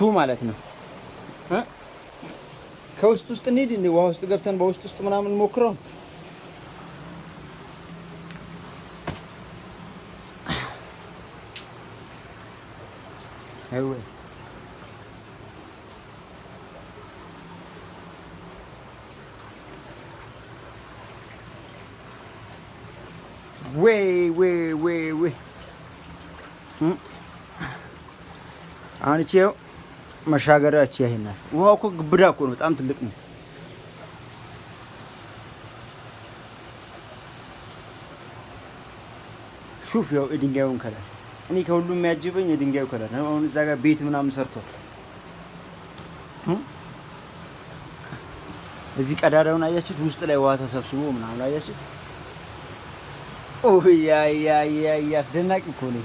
2 ማለት ነው። ከውስጥ ውስጥ እንሂድ እንዴ? ውሃ ውስጥ ገብተን በውስጥ ውስጥ ምናምን ሞክረው። ወይ ወይ ወይ ወይ፣ አሁን እቺ ይኸው መሻገሪያ እቺ ይሄን ናት። ውሃው እኮ ግብዳ እኮ ነው፣ በጣም ትልቅ ነው። ሹፍ ያው የድንጋዩን color፣ እኔ ከሁሉም የሚያጅበኝ የድንጋዩ color ነው። አሁን እዛ ጋር ቤት ምናምን ሰርቷል። እዚህ ቀዳዳውን አያችሁት? ውስጥ ላይ ውሃ ተሰብስቦ ምናምን አያችሁት? ኦ ያ ያ ያ፣ አስደናቂ እኮ ነው።